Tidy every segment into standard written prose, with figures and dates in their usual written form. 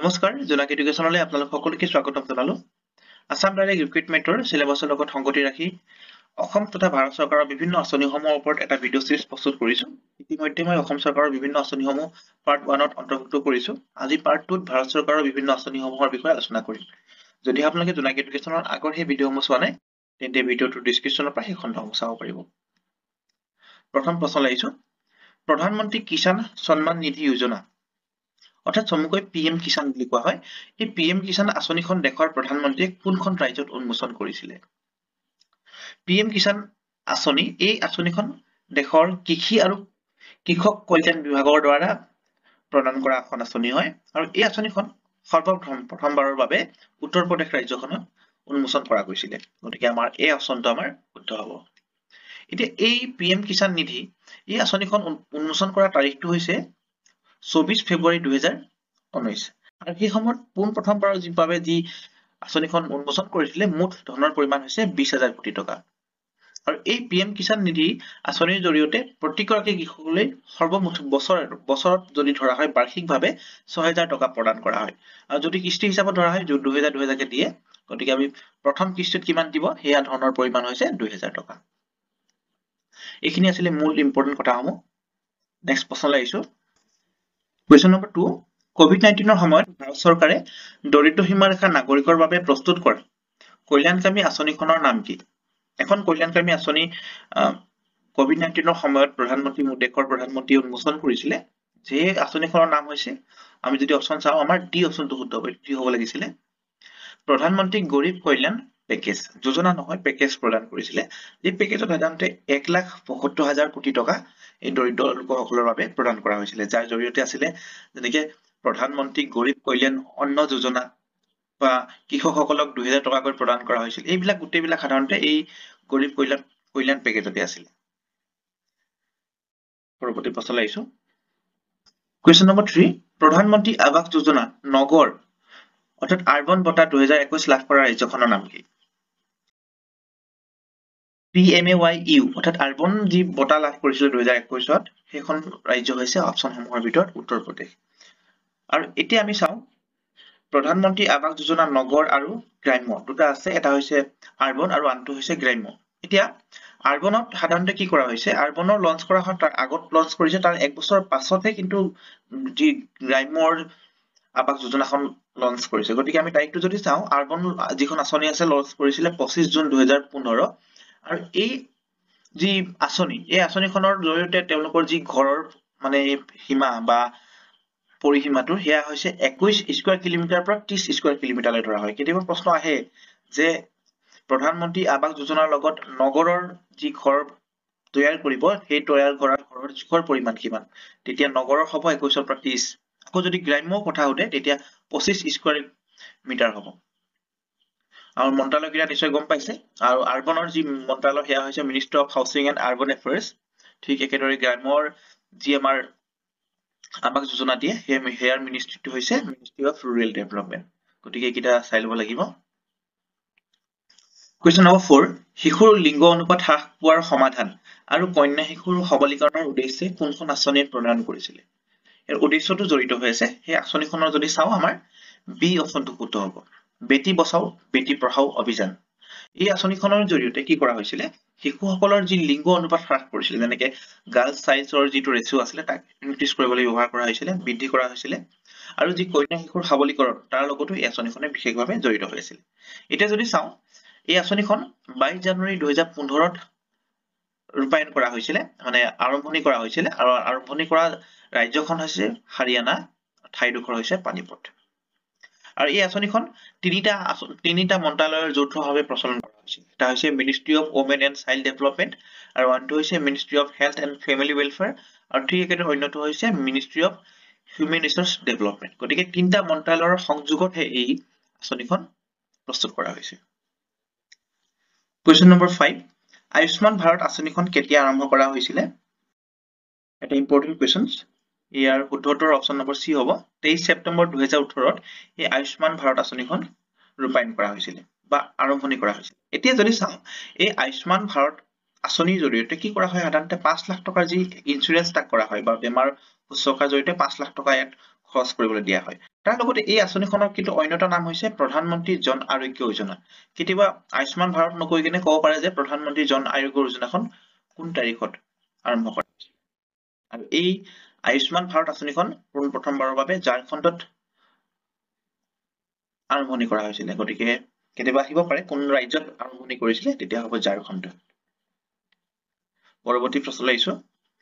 নমস্কাৰ, জোনাকী এডুকেশ্যনলৈ আপোনালোক সকলোকে স্বাগতম জনালো। আছাম ডাইৰেক্ট ৰিক্ৰুইটমেণ্টৰ চিলেবাছৰ লগত সংগতি ৰাখি অসম তথা ভাৰত চৰকাৰৰ বিভিন্ন আঁচনিসমূহৰ ওপৰত এটা ভিডিঅ' চিৰিজ প্ৰস্তুত কৰিছো। ইতিমধ্যে মই অসম চৰকাৰৰ বিভিন্ন আঁচনিসমূহ পাৰ্ট 1ত অন্তৰ্ভুক্ত কৰিছো। আজি পাৰ্ট 2ত ভাৰত চৰকাৰৰ বিভিন্ন আঁচনিসমূহৰ বিষয়ে আলোচনা কৰিম। যদি আপোনালোকে জোনাকী এডুকেশ্যনৰ আগৰ সেই ভিডিঅ'সমূহ চোৱা নাই, তেন্তে ভিডিঅ'টোৰ ডিছক্ৰিপশ্যনৰ পৰা সেই খণ্ডসমূহ চাব পাৰিব। প্ৰথম প্ৰশ্ন আহিছো, প্ৰধানমন্ত্ৰী কিষাণ সন্মান নিধি যোজনা অৰ্থাৎ চমুকৈ পি এম কিষাণ বুলি কোৱা হয়। এই পি এম কিষাণ আঁচনিখন দেশৰ প্ৰধানমন্ত্ৰীয়ে কোনখন ৰাজ্যত উন্মোচন কৰিছিলে? পি এম কিষাণ আঁচনি, এই আঁচনিখন দেশৰ কৃষি আৰু কৃষক কল্যাণ বিভাগৰ দ্বাৰা প্ৰদান কৰা এখন আঁচনি হয় আৰু এই আঁচনিখন সৰ্বপ্ৰথম প্ৰথমবাৰৰ বাবে উত্তৰ প্ৰদেশ ৰাজ্যখনত উন্মোচন কৰা গৈছিলে। গতিকে আমাৰ এই অপশ্যনটো আমাৰ শুদ্ধ হ'ব। এতিয়া এই পি এম কিষাণ নিধি এই আঁচনিখন উন্মোচন কৰা তাৰিখটো হৈছে 24 ফেব্ৰুৱাৰী 2019 আৰু সেই সময়ত পোন প্ৰথমবাৰৰ বাবে যি আঁচনিখন উন্মোচন কৰিছিলে, মুঠ ধনৰ পৰিমাণ হৈছে 20,000 কোটি টকা। আৰু এই পি এম কিষাণ নিধি আঁচনিৰ জৰিয়তে প্ৰতিগৰাকী কৃষকলৈ সৰ্বমুঠ বছৰত যদি ধৰা হয় বাৰ্ষিকভাৱে 6,000 টকা প্ৰদান কৰা হয়। আৰু যদি কিস্তি হিচাপত ধৰা হয় 2,000 2,000কে দিয়ে, গতিকে আমি প্ৰথম কিস্তিত কিমান দিব সেয়া ধনৰ পৰিমাণ হৈছে 2,000 টকা। এইখিনি আছিলে মূল ইম্পৰ্টেণ্ট কথাসমূহ। নেক্সট প্ৰশ্নলৈ আহিছো, কুৱেশ্যন নম্বৰ 2, কোভিড-19ৰ সময়ত ভাৰত চৰকাৰে দৰিদ্ৰ সীমাৰেখাৰ নাগৰিকৰ বাবে প্ৰস্তুত কৰা কল্যাণকামী আঁচনিখনৰ নাম কি? এখন কল্যাণকামী আঁচনি কোভিড-19ৰ সময়ত প্ৰধানমন্ত্ৰী, দেশৰ প্ৰধানমন্ত্ৰীয়ে উন্মোচন কৰিছিলে। সেই আঁচনিখনৰ নাম হৈছে, আমি যদি অপশ্যন চাওঁ আমাৰ ডি অপশ্যনটো শুদ্ধ হ'ব, ডি হ'ব লাগিছিলে, প্ৰধানমন্ত্ৰী গৰীব কল্যাণ পেকেজ যোজনা নহয়, পেকেজ প্ৰদান কৰিছিলে। এই পেকেজত সাধাৰণতে 1,৭৫,০০০ কোটি টকা এই দৰিদ্ৰ লোকসকলৰ বাবে প্ৰদান কৰা হৈছিলে, যাৰ জৰিয়তে আছিলে যেনেকে প্ৰধানমন্ত্ৰী গৰীব কল্যাণ অন্ন যোজনা বা কৃষকসকলক 2,000 টকাকৈ প্ৰদান কৰা হৈছিল। এইবিলাক গোটেইবিলাক সাধাৰণতে এই গৰীব কল্যাণ পেকেজতে আছিলে। পৰৱৰ্তী প্ৰশ্নলৈ আহিছো, কুৱেশ্যন নম্বৰ 3, প্ৰধানমন্ত্ৰী আৱাস যোজনা নগৰ অৰ্থাৎ আৰ্বন বঁটা 2021 লাভ কৰা ৰাজ্যখনৰ নাম কি? P M A Y U অৰ্থাৎ আৰ্বন যি বঁটা লাভ কৰিছিলে 2021ত, সেইখন ৰাজ্য হৈছে অপশ্যনসমূহৰ ভিতৰত উত্তৰ প্ৰদেশ। আৰু এতিয়া আমি চাওঁ প্ৰধানমন্ত্ৰী আৱাস যোজনা নগৰ আৰু গ্ৰাম্য দুটা আছে, এটা হৈছে আৰ্বন আৰু আনটো হৈছে গ্ৰাম্য। এতিয়া আৰ্বনত সাধাৰণতে কি কৰা হৈছে, আৰ্বনৰ লঞ্চ কৰা হয় তাৰ আগত লঞ্চ কৰিছে, তাৰ এক বছৰৰ পাছতহে কিন্তু যি গ্ৰাম্যৰ আৱাস যোজনাখন লঞ্চ কৰিছে। গতিকে আমি তাৰিখটো যদি চাওঁ, আৰ্বন যিখন আঁচনি আছে লঞ্চ কৰিছিলে 25 জুন 2015 আৰু এই যি আঁচনি, এই আঁচনিখনৰ জৰিয়তে তেওঁলোকৰ যি ঘৰৰ মানে সীমা বা পৰিসীমাটো সেয়া হৈছে 21 স্কুৱেৰ কিলোমিটাৰৰ পৰা 30 স্কুৱেৰ কিলোমিটাৰলৈ ধৰা হয়। কেতিয়াবা প্ৰশ্ন আহে যে প্ৰধানমন্ত্ৰী আৱাস যোজনাৰ লগত নগৰৰ যি ঘৰ তৈয়াৰ কৰিব, সেই তৈয়াৰ কৰা ঘৰৰ জোখৰ পৰিমাণ কিমান, তেতিয়া নগৰৰ হ'ব 21ৰ পৰা 30। আকৌ যদি গ্ৰাম্য কথা সোধে তেতিয়া 25 স্কুৱেৰ মিটাৰ হ'ব। আৰু মন্ত্ৰালয়কেইটা নিশ্চয় গম পাইছে। আৰু আৰ্বনৰ যি মন্ত্ৰালয় সেয়া হৈছে ministry of housing and urban affairs. ঠিক একেদৰে গ্ৰাম্যৰ যি আমাৰ আৱাস যোজনা দিয়ে সেয়াৰ মিনিষ্ট্ৰিটো হৈছে মিনিষ্ট্ৰি অফ ৰুৰেল ডেভেলপমেণ্ট। গতিকে এইকেইটা চাই ল'ব লাগিব। কুৱেশ্যন নম্বৰ 4, শিশুৰ লিংগ অনুপাত হ্ৰাস পোৱাৰ সমাধান আৰু কন্যা শিশুৰ সবলীকৰণৰ উদ্দেশ্যে কোনখন আঁচনিয়ে প্ৰণয়ন কৰিছিলে? ইয়াৰ উদ্দেশ্যটো জড়িত হৈ আছে। সেই আঁচনিখনৰ যদি চাওঁ আমাৰ বি অপশ্যনটো শুদ্ধ হ'ব, বেটি বচাও বেটি পঢ়াও অভিযান। এই আঁচনিখনৰ জৰিয়তে কি কৰা হৈছিলে, শিশুসকলৰ যি লিংগ অনুপাত হ্ৰাস কৰিছিলে, যেনেকে গাৰ্লছ চাইল্ডছৰ যিটো ৰেচিঅ' আছিলে তাক ইনক্ৰিজ কৰিবলৈ ব্যৱহাৰ কৰা হৈছিলে, বৃদ্ধি কৰা হৈছিলে। আৰু যি কন্যা শিশুৰ সবলীকৰণ তাৰ লগতো এই আঁচনিখনে বিশেষভাৱে জড়িত হৈ আছিল। এতিয়া যদি চাওঁ, এই আঁচনিখন 22 জানুৱাৰী 2015ত ৰূপায়ণ কৰা হৈছিলে, মানে আৰম্ভণি কৰা হৈছিলে। আৰু আৰম্ভণি কৰা ৰাজ্যখন হৈছে হাৰিয়ানা, ঠাইডোখৰ হৈছে পানীপথ। আৰু এই আঁচনিখন তিনিটা মন্ত্ৰালয়ৰ যৌথভাৱে প্ৰচলন কৰা হৈছিল। এটা হৈছে ministry of women and child development, আৰু আনটো হৈছে ministry of health and family welfare, আৰু ঠিক একেদৰে অন্যটো হৈছে ministry of human resource development. গতিকে তিনিটা মন্ত্ৰালয়ৰ সংযোগতহে এই আঁচনিখন প্ৰস্তুত কৰা হৈছে। কুৱেশ্যন নম্বৰ 5, আয়ুষ্মান ভাৰত আঁচনিখন কেতিয়া আৰম্ভ কৰা হৈছিলে? এটা ইম্পৰ্টেণ্ট কুৱেশ্যন। ইয়াৰ শুদ্ধ উত্তৰ অপশ্যন নম্বৰ চি হ'ব, 23 ছেপ্টেম্বৰ 2018ত এই আয়ুষ্মান ভাৰত আঁচনিখন ৰূপায়ণ কৰা হৈছিলে বা আৰম্ভণি কৰা হৈছিলে। এতিয়া যদি চাওঁ, এই আয়ুষ্মান ভাৰত আঁচনিৰ জৰিয়তে কি কৰা হয়, সাধাৰণতে 5 লাখ টকাৰ যি ইঞ্চুৰেঞ্চ তাক কৰা হয় বা বেমাৰ শুশ্ৰূষাৰ জৰিয়তে 5 লাখ টকা ইয়াত খৰচ কৰিবলৈ দিয়া হয়। তাৰ লগতে এই আঁচনিখনৰ কিন্তু অন্য এটা নাম হৈছে প্ৰধানমন্ত্ৰী জন আৰোগ্য যোজনা। কেতিয়াবা আয়ুষ্মান ভাৰত নকৈ কিনে ক'ব পাৰে যে প্ৰধানমন্ত্ৰী জন আৰোগ্য যোজনাখন কোন তাৰিখত আৰম্ভ কৰা হৈছিল। আৰু এই আয়ুষ্মান ভাৰত আঁচনিখন পোনপ্ৰথমবাৰৰ বাবে ঝাৰখণ্ডত আৰম্ভণি কৰা হৈছিলে। গতিকে কেতিয়াবা আহিব পাৰে কোন ৰাজ্যত আৰম্ভণি কৰিছিলে, তেতিয়া হ'ব ঝাৰখণ্ড। পৰৱৰ্তী প্ৰশ্নলৈ আহিছো,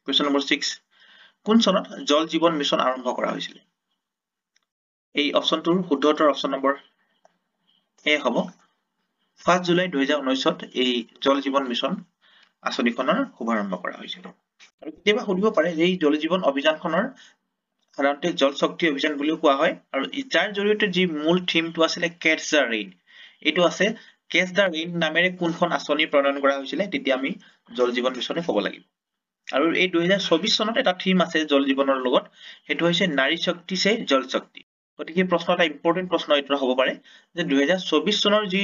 কুৱেশ্যন নম্বৰ 6, কোন চনত জল জীৱন মিছন আৰম্ভ কৰা হৈছিলে? এই অপশ্যনটোৰ শুদ্ধ উত্তৰ অপশ্যন নম্বৰ এ হ'ব, 1 জুলাই 2019ত এই জল জীৱন মিছন আঁচনিখনৰ শুভাৰম্ভ কৰা হৈছিল। আৰু কেতিয়াবা সুধিব পাৰে যে এই জল জীৱন অভিযানখনৰ সাধাৰণতে জল শক্তি অভিযান বুলিও কোৱা হয়, আৰু যাৰ জৰিয়তে যি মূল থিমটো আছিলে কেটছ the rain, এইটো আছে কেটছ the rain নামেৰে কোনখন আঁচনি প্ৰণয়ন কৰা হৈছিলে, তেতিয়া আমি জল জীৱন মিছনে ক'ব লাগিব। আৰু এই 2024 চনত এটা থিম আছে জল জীৱনৰ লগত, সেইটো হৈছে নাৰী শক্তি চে জল শক্তি। গতিকে প্ৰশ্ন এটা ইম্পৰ্টেণ্ট প্ৰশ্ন এইটো হ'ব পাৰে যে 2024 চনৰ যি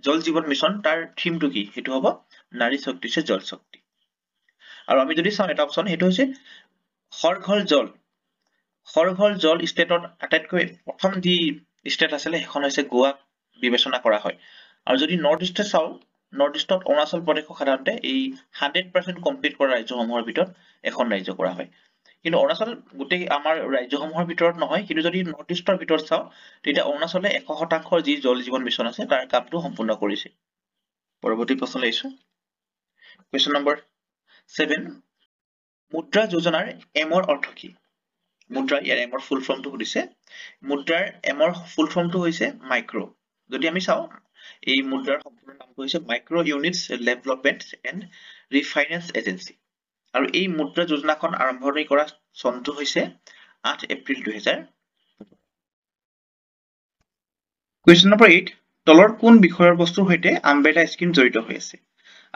জল জীৱন মিছন তাৰ থিমটো কি, সেইটো হ'ব নাৰী শক্তি চে জল শক্তি। আৰু আমি যদি চাওঁ এটা অপশ্যন, সেইটো হৈছে হৰ ঘৰ জল। হৰ ঘৰ জল ষ্টেটত আটাইতকৈ প্ৰথম যি ষ্টেট আছিলে সেইখন হৈছে গোৱাক বিবেচনা কৰা হয়। আৰু যদি নৰ্থ ইষ্টে চাওঁ, নৰ্থ ইষ্টত অৰুণাচল প্ৰদেশক সাধাৰণতে এই 100% কমপ্লিট কৰা ৰাজ্যসমূহৰ ভিতৰত এখন ৰাজ্য কৰা হয়। কিন্তু অৰুণাচল গোটেই আমাৰ ৰাজ্যসমূহৰ ভিতৰত নহয়, কিন্তু যদি নৰ্থ ইষ্টৰ ভিতৰত চাওঁ তেতিয়া অৰুণাচলে 100% যি জল জীৱন মিছন আছে তাৰ কামটো সম্পূৰ্ণ কৰিছে। পৰৱৰ্তী প্ৰশ্নলৈ আহিছো, কুৱেশ্যন নম্বৰ 7, মুদ্ৰা যোজনাৰ এমৰ অৰ্থ কি? মুদ্ৰা, ইয়াৰ এমৰ ফুল ফৰ্মটো সুধিছে। মুদ্ৰাৰ এমৰ ফুল ফৰ্মটো হৈছে মাইক্ৰ'। যদি আমি চাওঁ এই মুদ্ৰাৰ সম্পূৰ্ণ নামটো হৈছে micro units development and refinance agency. আৰু এই মুদ্ৰা যোজনাখন আৰম্ভণি কৰা চনটো হৈছে 8 এপ্ৰিল 2000। কুৱেশ্যন নম্বৰ 8, তলৰ কোন বিষয়ৰ বস্তুৰ সৈতে আমব্ৰেলা স্কীম জড়িত হৈ আছে?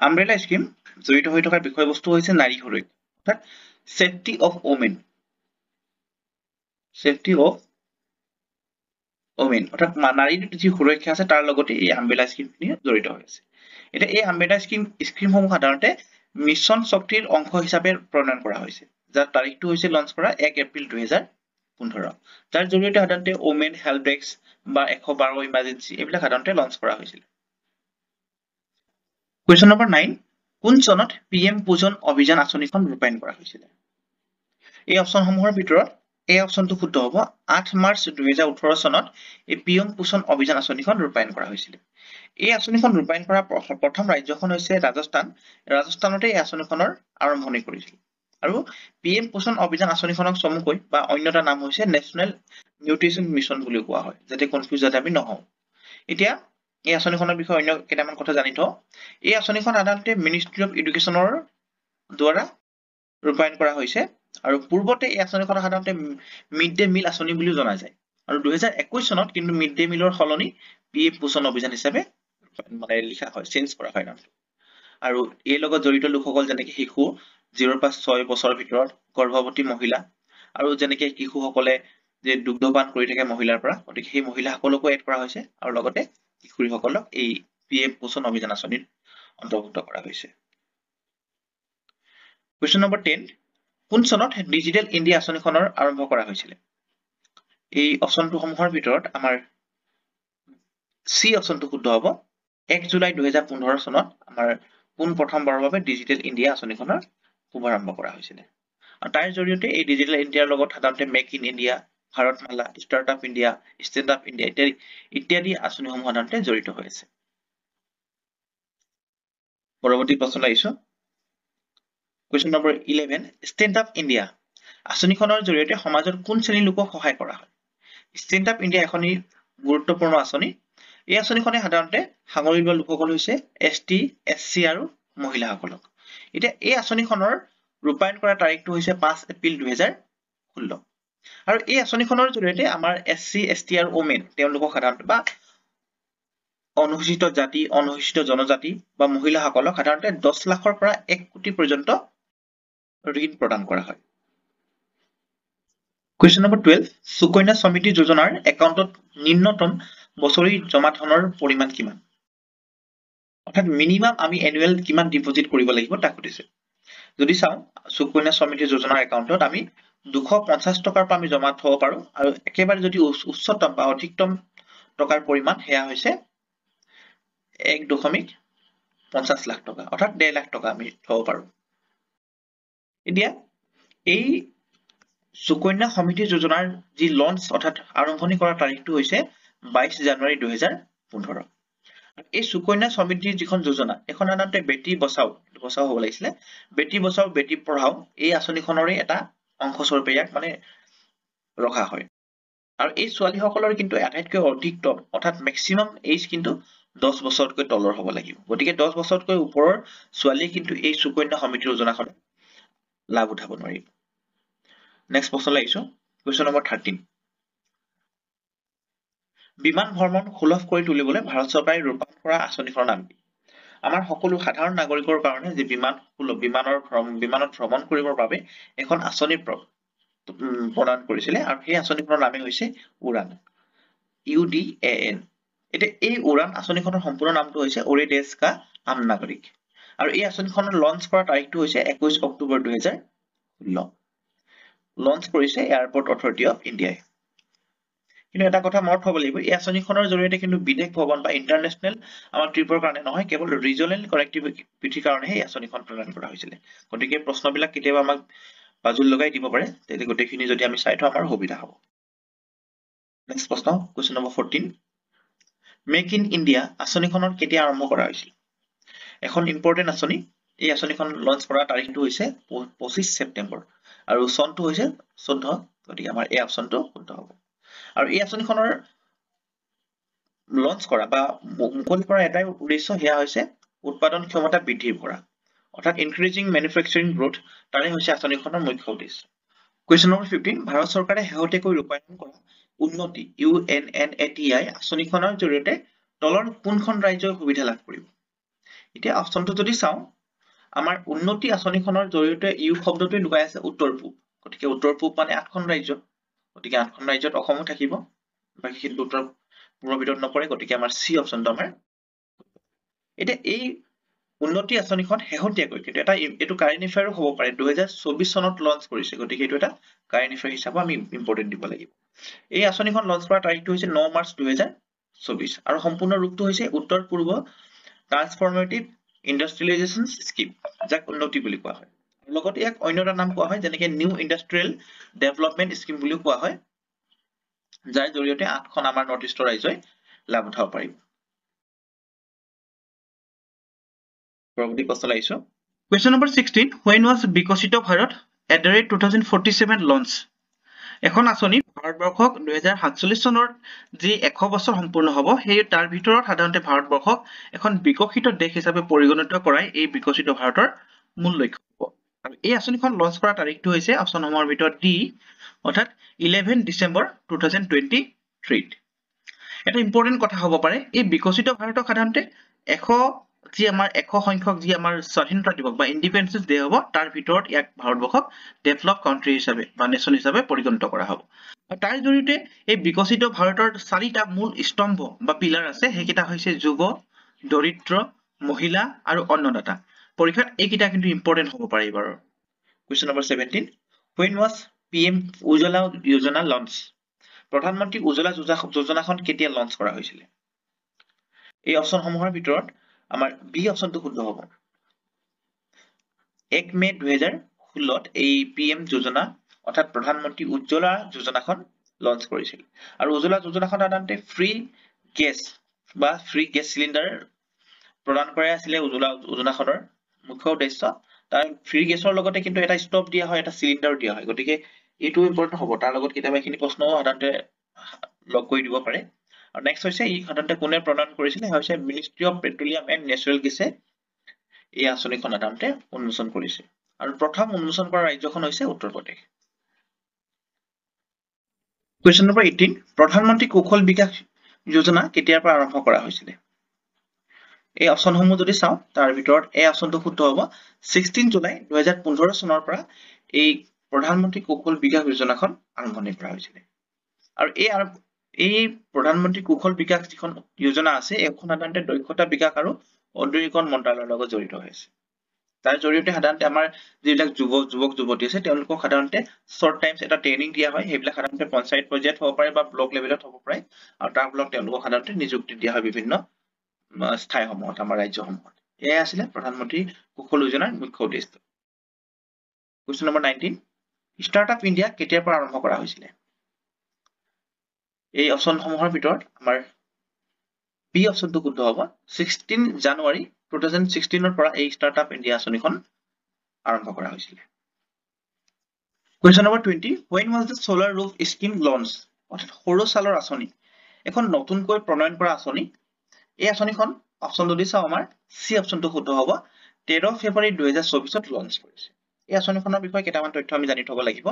আমব্ৰেলা স্কীম জড়িত হৈ থকা বিষয়বস্তু হৈছে নাৰী সুৰক্ষা, অৰ্থাৎ safety of women. Safety of women অৰ্থাৎ নাৰীৰ যি সুৰক্ষা আছে তাৰ লগতে এই আমব্ৰেলা স্কীমখিনি জড়িত হৈ আছে। এতিয়া এই আমব্ৰেলা স্কীমসমূহ সাধাৰণতে মিছন শক্তিৰ অংশ হিচাপে প্ৰণয়ন কৰা হৈছে, যাৰ তাৰিখটো হৈছে লঞ্চ কৰা 1 এপ্ৰিল 2015, যাৰ জৰিয়তে সাধাৰণতে ওমেন হেল্প ডেস্ক বা 112 ইমাৰ্জেঞ্চি এইবিলাক সাধাৰণতে লঞ্চ কৰা হৈছিল। কুৱেশ্যন নম্বৰ 9, কোন চনত পি এম পোষণ অভিযান আঁচনিখন ৰূপায়ণ কৰা হৈছিলে? এই অপশ্যনসমূহৰ ভিতৰত এই অপশ্যনটো শুদ্ধ হ'ব, 8 মাৰ্চ 2018 চনত এই পি এম পোষণ অভিযান আঁচনিখন ৰূপায়ণ কৰা হৈছিলে। এই আঁচনিখন ৰূপায়ণ কৰা প্ৰথম ৰাজ্যখন হৈছে ৰাজস্থান। ৰাজস্থানতে এই আঁচনিখনৰ আৰম্ভণি কৰিছিল। আৰু পি এম পোষণ অভিযান আঁচনিখনক চমুকৈ বা অন্য এটা নাম হৈছে নেশ্যনেল নিউট্ৰিচন মিছন বুলিও কোৱা হয়, যাতে কনফিউজ যাতে আমি নহওঁ। এতিয়া এই আঁচনিখনৰ বিষয়ে অন্য কেইটামান কথা জানি থওঁ। এই আঁচনিখন সাধাৰণতে মিনিষ্ট্ৰি অফ এডুকেশ্যনৰ দ্বাৰা ৰূপায়ণ কৰা হৈছে, আৰু পূৰ্বতে এই আঁচনিখন সাধাৰণতে মিড ডে মিল আঁচনি বুলিও জনা যায়। আৰু 2021 চনত কিন্তু মিড ডে মিলৰ সলনি পি এম পোষণ অভিযান হিচাপে মানে লিখা হয়, চেঞ্জ কৰা হয় নামটো। আৰু এই লগত জড়িত লোকসকল যেনেকে শিশু 0 পৰা 6 বছৰৰ ভিতৰত, গৰ্ভৱতী মহিলা, আৰু যেনেকে শিশুসকলে যে দুগ্ধপান কৰি থাকে মহিলাৰ পৰা, গতিকে সেই মহিলাসকলকো এড কৰা হৈছে, আৰু লগতে কিশোৰীসকলক এই পি এম পোষণ অভিযান আঁচনিত অন্তৰ্ভুক্ত কৰা হৈছে। কুৱেশ্যন নম্বৰ 10, কোন চনত ডিজিটেল ইণ্ডিয়া আঁচনিখনৰ আৰম্ভ কৰা হৈছিলে? এই অপশ্যনটোসমূহৰ ভিতৰত আমাৰ চি অপশ্যনটো শুদ্ধ হ'ব, 1 জুলাই 2015 চনত আমাৰ পোনপ্ৰথমবাৰৰ বাবে ডিজিটেল ইণ্ডিয়া আঁচনিখনৰ শুভাৰম্ভ কৰা হৈছিলে। আৰু তাৰ জৰিয়তে এই ডিজিটেল ইণ্ডিয়াৰ লগত সাধাৰণতে make in India, Bharatmala, start up India, stand up India ইত্যাদি ইত্যাদি আঁচনিসমূহ সাধাৰণতে জড়িত হৈ আছে। পৰৱৰ্তী প্ৰশ্নলৈ আহিছো, question number 11, stand up India আঁচনিখনৰ জৰিয়তে সমাজৰ কোন শ্ৰেণীৰ লোকক সহায় কৰা হয়? ষ্টেণ্ড আপ ইণ্ডিয়া এখনি গুৰুত্বপূৰ্ণ আঁচনি। এই আঁচনিখনে সাধাৰণতে সাঙুৰি লোৱা লোকসকল হৈছে এছ টি, এছ চি আৰু মহিলাসকলক। এতিয়া এই আঁচনিখনৰ ৰূপায়ণ কৰা তাৰিখটো হৈছে 5 এপ্ৰিল 2016। আৰু এই আঁচনিখনৰ জৰিয়তে আমাৰ এছ চি, এছ টি আৰু ওমেন তেওঁলোকক সাধাৰণতে বা অনুসূচিত জাতি, অনুসূচিত জনজাতি বা মহিলাসকলক সাধাৰণতে 10 লাখৰ পৰা 1 কোটি পৰ্যন্ত ঋণ প্ৰদান কৰা হয়। কুৱেশ্যন নম্বৰ 12, সুকন্যা সমৃদ্ধি যোজনাৰ একাউণ্টত নিম্নতম বছৰি জমা ধনৰ পৰিমাণ কিমান? অৰ্থাৎ মিনিমাম আমি এনুৱেল কিমান ডিপজিট কৰিব লাগিব তাক সুধিছে। যদি চাওঁ সুকন্যা সমৃদ্ধি যোজনাৰ একাউণ্টত আমি 250 টকাৰ পৰা আমি জমা থ'ব পাৰোঁ আৰু একেবাৰে যদি উচ্চতম বা অধিকতম টকাৰ পৰিমাণ সেয়া হৈছে 1.50 লাখ টকা, অৰ্থাৎ 1.5 লাখ টকা আমি থ'ব পাৰোঁ। এতিয়া এই সুকন্যা সমৃদ্ধি যোজনাৰ যি লঞ্চ অৰ্থাৎ আৰম্ভণি কৰা তাৰিখটো হৈছে 22 জানুৱাৰী 2015। এই সুকন্যা সমৃদ্ধিৰ যিখন যোজনা, এখন সাধাৰণতে বেটী বচাও, বচাও হ'ব লাগিছিলে, বেটী বচাও বেটী পঢ়াও এই আঁচনিখনৰে এটা অংশস্বৰূপে ইয়াক মানে ৰখা হয়। আৰু এই ছোৱালীসকলৰ কিন্তু আটাইতকৈ অধিকতম অৰ্থাৎ মেক্সিমাম এইজ কিন্তু 10 বছৰতকৈ তলৰ হ'ব লাগিব। গতিকে 10 বছৰতকৈ ওপৰৰ ছোৱালীয়ে কিন্তু এই সুকন্যা সমৃদ্ধি যোজনাখন লাভ উঠাব নোৱাৰিব। নেক্সট প্ৰশ্নলৈ আহিছো, কুৱেশ্যন নম্বৰ 13। বিমান ভ্ৰমণ সুলভ কৰি তুলিবলৈ ভাৰত চৰকাৰে ৰূপায়ণ কৰা আঁচনিখনৰ নাম কি? আমাৰ সকলো সাধাৰণ নাগৰিকৰ কাৰণে যি বিমান সুলভ, বিমানত ভ্ৰমণ কৰিবৰ বাবে এখন আঁচনি প্ৰদান কৰিছিলে আৰু সেই আঁচনিখনৰ নামেই হৈছে উড়ান, UDAN। এতিয়া এই উড়ান আঁচনিখনৰ সম্পূৰ্ণ নামটো হৈছে ওৰে দেশ কা আম নাগৰিক আৰু এই আঁচনিখনৰ লঞ্চ কৰা তাৰিখটো হৈছে 21 অক্টোবৰ 2016। লঞ্চ কৰিছে এয়াৰপৰ্ট অথৰিটি অফ ইণ্ডিয়াই। কিন্তু এটা কথা মনত থ'ব লাগিব, এই আঁচনিখনৰ জৰিয়তে কিন্তু বিদেশ ভ্ৰমণ বা ইণ্টাৰনেশ্যনেল আমাৰ ট্ৰিপৰ কাৰণে নহয়, কেৱল ৰিজনেল কানেক্টিভিটিৰ কাৰণেহে এই আঁচনিখন প্ৰদান কৰা হৈছিলে। গতিকে প্ৰশ্নবিলাক কেতিয়াবা আমাক বাজুল লগাই দিব পাৰে, তেতিয়া গোটেইখিনি যদি আমি চাই থওঁ আমাৰ সুবিধা হ'ব। নেক্সট প্ৰশ্ন, question number 14। Make in India আঁচনিখনৰ কেতিয়া আৰম্ভ কৰা হৈছিল? এখন ইম্পৰ্টেণ্ট আঁচনি, এই আঁচনিখন লঞ্চ কৰা তাৰিখটো হৈছে 25 ছেপ্টেম্বৰ আৰু চনটো হৈছে 14, গতিকে আমাৰ এই অপশ্যনটো শুদ্ধ হ'ব। আৰু এই আঁচনিখনৰ লঞ্চ কৰা বা মুকলি কৰা এটাই উদ্দেশ্য, সেয়া হৈছে উৎপাদন ক্ষমতা বৃদ্ধি কৰা, অৰ্থাৎ ইনক্ৰিজিং মেনুফেকচাৰিং গ্ৰোথ, তাৰে হৈছে আঁচনিখনৰ মুখ্য উদ্দেশ্য। কুৱেশ্যন নম্বৰ 15, ভাৰত চৰকাৰে শেহতীয়াকৈ ৰূপায়ণ কৰা উন্নতি UNNATI আঁচনিখনৰ জৰিয়তে তলৰ কোনখন ৰাজ্যই সুবিধা লাভ কৰিব? এতিয়া অপশ্যনটো যদি চাওঁ, আমাৰ উন্নতি আঁচনিখনৰ জৰিয়তে ইউ শব্দটোৱে লুকাই আছে উত্তৰ পূব, গতিকে উত্তৰ পূব মানে 8খন ৰাজ্য, গতিকে 8খন ৰাজ্যত অসমো থাকিব, বাকীখিনি উত্তৰ পূবৰ ভিতৰত নপৰে, গতিকে আমাৰ চি অপশ্যনটো আমাৰ। এতিয়া এই উন্নতি আঁচনিখন শেহতীয়াকৈ কিন্তু এটা এইটো কাৰেণ্ট এফেয়াৰো হ'ব পাৰে, 2024 চনত লঞ্চ কৰিছে, গতিকে এইটো এটা কাৰেণ্ট এফেয়াৰ হিচাপে আমি ইম্পৰ্টেণ্ট দিব লাগিব। এই আঁচনিখন লঞ্চ কৰা তাৰিখটো হৈছে 9 মাৰ্চ 2024 আৰু সম্পূৰ্ণ ৰূপটো হৈছে উত্তৰ পূৰ্ব ট্ৰান্সফৰ্মেটিভ ইণ্ডাষ্ট্ৰিয়েলাইজেশ্যন স্কীম, যাক উন্নতি বুলি কোৱা হয়। লগতে ইয়াক অন্য এটা নাম কোৱা হয়, যেনেকে নিউ ইণ্ডাষ্ট্ৰিয়েল ডেভেলপমেণ্ট স্কীম বুলিও কোৱা হয়, যাৰ জৰিয়তে 8খন আমাৰ নৰ্থ ইষ্টৰ ৰাজ্যই লাভ উঠাব পাৰিব। পৰৱৰ্তী প্ৰশ্নলৈ আহিছো, question number 16, when was Viksit Bharat @2047 launch? এখন আঁচনি ভাৰতবৰ্ষক 2047 চনৰ যি 100 বছৰ সম্পূৰ্ণ হ'ব, সেই তাৰ ভিতৰত সাধাৰণতে ভাৰতবৰ্ষক এখন বিকশিত দেশ হিচাপে পৰিগণিত কৰাই এই বিকশিত ভাৰতৰ মূল লক্ষ্য হ'ব। আৰু এই আঁচনিখন লঞ্চ কৰা তাৰিখটো হৈছে অপশ্যনসমূহৰ ভিতৰত ডি, অৰ্থাৎ 11 ডিচেম্বৰ 2023। এটা ইম্পৰ্টেণ্ট কথা হ'ব পাৰে, এই বিকশিত ভাৰতক সাধাৰণতে 100 যি আমাৰ 100 সংখ্যক যি আমাৰ স্বাধীনতা দিৱস বা ইণ্ডিপেণ্ডেন্স ডে হ'ব, তাৰ ভিতৰত ইয়াক ভাৰতবৰ্ষক ডেভেলপ কাউণ্ট্ৰি হিচাপে বা নেশ্যন হিচাপে পৰিগণিত কৰা হ'ব। আৰু তাৰ জৰিয়তে এই বিকশিত ভাৰতৰ 4টা মূল স্তম্ভ বা পিলাৰ আছে, সেইকেইটা হৈছে যুৱ, দৰিদ্ৰ, মহিলা আৰু অন্নদাতা। পৰীক্ষাত এইকেইটা কিন্তু ইম্পৰ্টেণ্ট হ'ব পাৰে এইবাৰৰ। Question number 17, when was PM Ujjwala Yojana launch? প্ৰধানমন্ত্ৰী উজ্জ্বলা যোজনাখন কেতিয়া লঞ্চ কৰা হৈছিলে? এই অপশ্যনসমূহৰ ভিতৰত আমাৰ বি অপশ্যনটো শুদ্ধ হ'ব। 1 মে 2016 এই পি এম যোজনা অৰ্থাৎ প্ৰধানমন্ত্ৰী উজ্জ্বলা যোজনাখন লঞ্চ কৰিছিল। আৰু উজ্জ্বলা যোজনাখন সাধাৰণতে ফ্ৰী গেছ বা ফ্ৰী গেছ চিলিণ্ডাৰ প্ৰদান কৰাই আছিলে উজ্জ্বলা যোজনাখনৰ মুখ্য উদ্দেশ্য। তাৰ ফ্ৰী গেছৰ লগতে কিন্তু এটা ষ্টভ দিয়া হয়, এটা চিলিণ্ডাৰ দিয়া হয়, গতিকে এইটো ইম্পৰ্টেণ্ট হ'ব। তাৰ লগত কেতিয়াবা এইখিনি প্ৰশ্নও সাধাৰণতে লগ কৰি দিব পাৰে। আৰু নেক্সট হৈছে ই সাধাৰণতে কোনে প্ৰদান কৰিছিলে, হৈছে ministry of petroleum and natural গেছে এই আঁচনিখন সাধাৰণতে উন্মোচন কৰিছে। আৰু প্ৰথম উন্মোচন কৰা ৰাজ্যখন হৈছে উত্তৰ প্ৰদেশ। কুৱেশ্যন নম্বৰ 18, প্ৰধানমন্ত্ৰী কৌশল বিকাশ যোজনা কেতিয়াৰ পৰা আৰম্ভ কৰা হৈছিলে? এই অপশ্যনসমূহ যদি চাওঁ, তাৰ ভিতৰত এই অপশ্যনটো শুদ্ধ হ'ব। 16 জুলাই 2015 চনৰ পৰা এই প্ৰধানমন্ত্ৰী কৌশল বিকাশ যোজনাখন আৰম্ভণি কৰা হৈছিলে। আৰু এই প্ৰধানমন্ত্ৰী কৌশল বিকাশ যিখন যোজনা আছে, এইখন সাধাৰণতে দক্ষতা বিকাশ আৰু ঔদ্যোগিকৰণ মন্ত্ৰালয়ৰ লগত জড়িত হৈ আছে। তাৰ জৰিয়তে সাধাৰণতে আমাৰ যিবিলাক যুৱক যুৱতী আছে, তেওঁলোকক সাধাৰণতে শ্বৰ্ট টাইমছ এটা ট্ৰেইনিং দিয়া হয়। সেইবিলাক সাধাৰণতে পঞ্চায়ত পৰ্যায়ত হ'ব পাৰে বা ব্লক লেভেলত হ'ব পাৰে আৰু তাৰ ফলত তেওঁলোকক সাধাৰণতে নিযুক্তি দিয়া হয় বিভিন্ন ঠাইসমূহত, আমাৰ ৰাজ্যসমূহত। এয়াই আছিলে প্ৰধানমন্ত্ৰী কুশল যোজনাৰ মুখ্য উদ্দেশ্য। Question number 19, startup India কেতিয়াৰ পৰা আৰম্ভ কৰা হৈছিলে? এই অপশ্যনসমূহৰ ভিতৰত আমাৰ বি অপশ্যনটো শুদ্ধ হ'ব। 16 জানুৱাৰী 2016ৰ পৰা এই ষ্টাৰ্টআপ ইণ্ডিয়া আঁচনিখন আৰম্ভ কৰা হৈছিলে। Question number 20, when was the solar roof scheme launch? অৰ্থাৎ সৌৰ চালৰ আঁচনি এখন নতুনকৈ প্ৰণয়ন কৰা আঁচনি। এই আঁচনিখন অপশ্যন যদি চাওঁ, আমাৰ চি অপশ্যনটো শুদ্ধ হ'ব, 13 ফেব্ৰুৱাৰী 2024ত লঞ্চ কৰিছে। এই আঁচনিখনৰ বিষয়ে কেইটামান তথ্য আমি জানি থব লাগিব।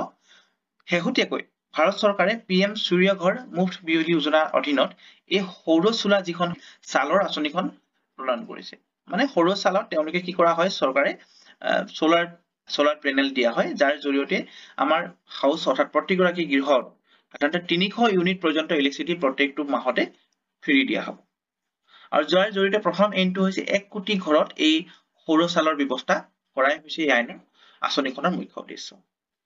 শেহতীয়াকৈ ভাৰত চৰকাৰে পি এম সূৰ্য ঘৰ মুফ্ট বিজুলী যোজনাৰ অধীনত এই সৌৰ চোলা যিখন চালৰ আঁচনিখন প্ৰণয়ন কৰিছে। মানে সৌৰ চালত তেওঁলোকে কি কৰা হয়, চৰকাৰে চ'লাৰ পেনেল দিয়া হয়, যাৰ জৰিয়তে আমাৰ হাউচ অৰ্থাৎ প্ৰতিগৰাকী গৃহত সাধাৰণতে 300 ইউনিট পৰ্যন্ত ইলেক্ট্ৰিচিটি প্ৰত্যেকটো মাহতে ফ্ৰী দিয়া হ'ব। আৰু যাৰ জৰিয়তে প্ৰথম এইমটো হৈছে 1 কোটি ঘৰত এই সৌৰ চালৰ ব্যৱস্থা কৰাই হৈছে এই আইনৰ আঁচনিখনৰ মুখ্য উদ্দেশ্য।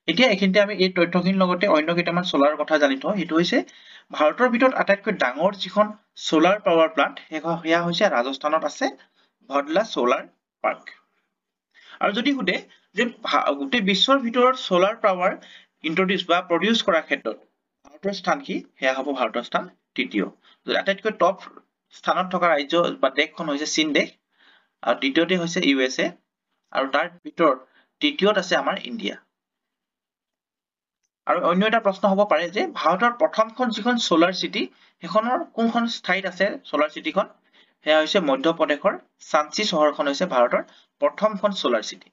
এতিয়া এইখিনিতে আমি এই তথ্যখিনিৰ লগতে অন্য কেইটামান চ'লাৰৰ কথা জানি থওঁ। সেইটো হৈছে ভাৰতৰ ভিতৰত আটাইতকৈ ডাঙৰ যিখন চ'লাৰ পাৱাৰ প্লান্ট, সেয়া হৈছে ৰাজস্থানত আছে ভদলা চ'লাৰ পাৰ্ক। আৰু যদি সোধে যে গোটেই বিশ্বৰ ভিতৰত চ'লাৰ পাৱাৰ ইন্ট্ৰডিউচ বা প্ৰডিউচ কৰাৰ ক্ষেত্ৰত ভাৰতৰ স্থান কি, সেয়া হ'ব ভাৰতৰ স্থান তৃতীয়। আটাইতকৈ টপ স্থানত থকা ৰাজ্য বা দেশখন হৈছে চীন দেশ আৰু দ্বিতীয়তে হৈছে ইউ এছ এ আৰু তাৰ ভিতৰত তৃতীয়ত আছে আমাৰ ইণ্ডিয়া। আৰু অন্য এটা প্ৰশ্ন হ'ব পাৰে যে ভাৰতৰ প্ৰথমখন যিখন চ'লাৰ চিটি, সেইখনৰ কোনখন ঠাইত আছে চ'লাৰ চিটিখন? সেয়া হৈছে মধ্যপ্ৰদেশৰ চাঞ্চি চহৰখন হৈছে ভাৰতৰ প্ৰথমখন চ'লাৰ চিটি।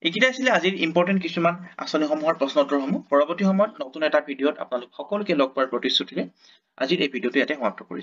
এইকেইটা আছিলে আজিৰ ইম্পৰ্টেণ্ট কিছুমান আঁচনিসমূহৰ প্ৰশ্ন উত্তৰসমূহ। পৰৱৰ্তী সময়ত নতুন এটা ভিডিঅ'ত আপোনালোক সকলোকে লগ পোৱাৰ প্ৰতিশ্ৰুতিৰে আজিৰ এই ভিডিঅ'টো ইয়াতে সমাপ্ত কৰিছো।